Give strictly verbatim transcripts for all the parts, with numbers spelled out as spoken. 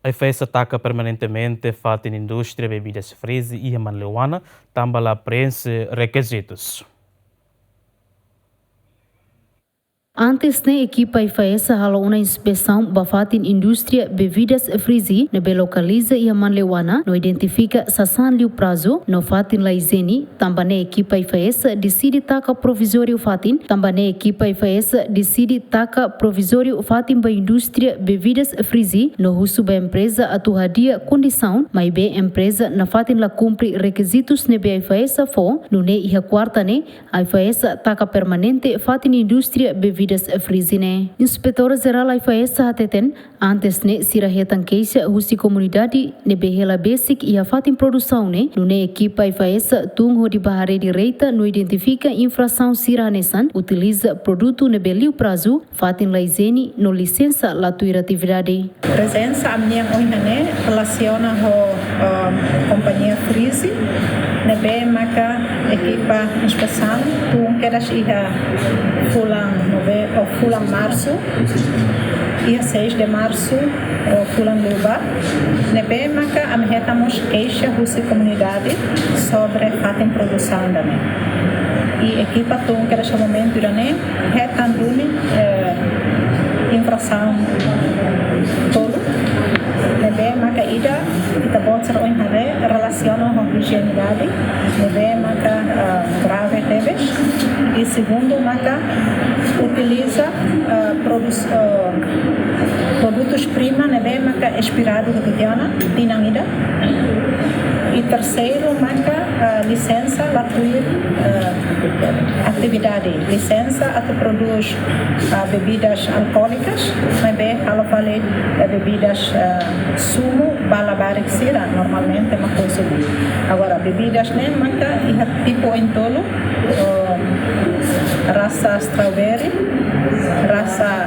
AIFAESA taka permanentemente fatin indústria bebidas Frizzy iha Manleuana, tanba la preenxe rekizitus. Antes ne'e ekipa AIFAESA halo ona inspesaun ba fatin indústria bebidas Frizzy ne'ebé lokaliza iha Manleuana no identifika sasán liu prazu no fatin la ijiene, tanba ne'e ekipa AIFAESA deside taka provizóriu fatin, tanba ne'e ekipa AIFAESA deside taka provizóriu fatin ba indústria bebidas Frizzy no husu ba empreza atu hadi'a kondisaun, maibé empreza nafatin la kumpre rekizitus ne'ebé AIFAESA fó, nune'e iha kuarta ne'e, AIFAESA taka permanente fatin indústria bebidas Frizzy ne'e. Inspetór Jerál AIFAESA hateten, antes ne'e sira hetan keixa husi komunidade ne'ebé hela besik iha fatin produsaun ne'e, nune'e ekipa AIFAESA tun hodi bá haree direta no identifika infrasaun sira hanesan utiliza produtu ne'ebé liu prazu, fatin la ijiene no lisensa la tuir atividade. Prezensa ami-nian ohin ne'e relasiona ho, um, kompañia Frizzy, ne'ebé maka ekipa inspesaun tun kedas iha fulan nove, ou fulan marsu, iha seis de marsu, ou fulan liubá, ne'ebé maka ami hetan mós keixa husi komunidade sobre fatin produsaun ida-ne'e. I ekipa tun kedas iha momentu ida-ne'e hetan duni, eh, infrasaun tolu, ne'ebé maka ida, ita-boot sira ohin haree, relasiona ho ijienidade, ne'ebé maka, eh, grave tebes. I segundu maka utiliza, eh, produs-, eh, produtus prima ne'ebé maka espiradu hotu tiha ona tinan ida. I terseiru maka, eh, lisensa la tuir, eh, atividade, lisensa atu prodús, eh, bebidas alkoólikas, maibé halo fali, eh, bebidas, eh, sumu ba labarik sira normalmente mak konsumu. Agora, bebidas ne'e maka iha tipu oin tolu, eh, rasa strawberry, rasa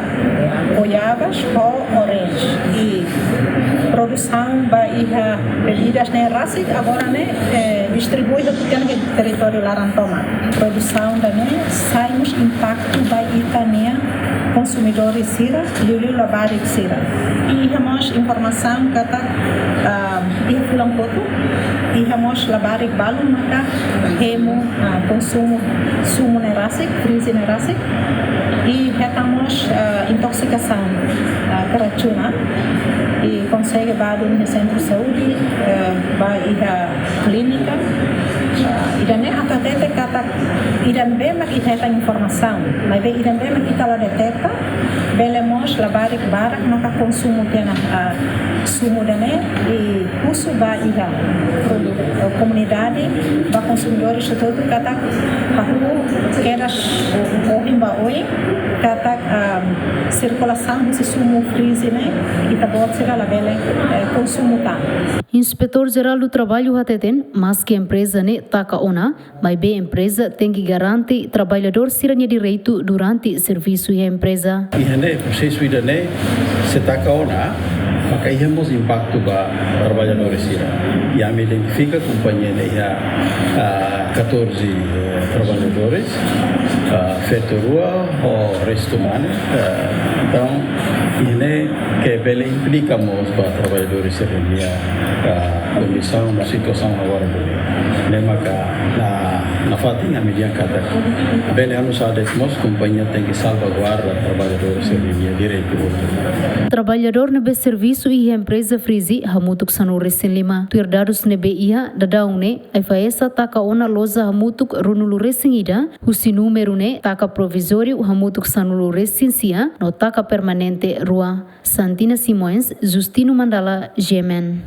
goiabas ho orange. I produsaun ba iha bebidas ne'e rasik agora ne'e, eh, distribui hotu tiha ona iha territóriu laran tomak. Produsaun ida-ne'e sai mós impaktu ba ita-nia konsumidór sira, liuliu labarik sira. I iha mós informasaun katak, ah, iha fulan kotuk, iha mós labarik balun maka hemu, ah, konsumu sumu ne'e rasik, Frizzy ne'e rasik. I hetan mós, ah, intoksikasaun, ah, keracunan. I konsege bá duni iha sentru saúde, ah, bá iha klínika. Ah, ida-ne'e atu hatete katak ida-ne'ebé mak ita hetan informasaun, maibé ida-ne'ebé mak ita la deteta, bele mós labarik barak maka konsumu tiha ona, ah, sumu ida-ne'e. I husu ba iha produ-, eh, komunidade, ba konsumidores hotu-hotu katak hahú kedas ohin ba oin katak, ah, sirkulasaun husi sumu Frizzy ne'e ita-boot sira labele, eh, konsumu tan. Inspetór Jerál do Trabalho hateten, maski empreza ne'e taka ona, maibé empreza tenke garante traballadór sira-nia direitu durante servisu iha empreza. Iha ne'e prosesu ida-ne'e se taka ona, maka iha mós impaktu ba traballadór sira. I ami identifika kompañia ne'e iha, ah, catorze, eh, traballadores, ah, feto rua ho restu mane. Ah, entaun, iha ne'e ke bele implika mós ba traballadores sira-nia, ah, kondisaun no situasaun agora duni. Ne'e maka na, nafatin ami dehan katak bele halo sá de'it mós kompañia tenke salvaguarda traballadores sira-nia direitu. Traballadór ne'ebé servisu iha empreza Frizzy hamutuk sanulu-resin-lima. Tuir dadus ne'ebé iha, daudaun ne'e AIFAESA taka ona loja hamutuk ruanulu-resin-ida, husi númeru ne'e taka provizóriu hamutuk sanulu-resin-sia no taka permanente rua. Santina Simões, Justino Mandala, G M N.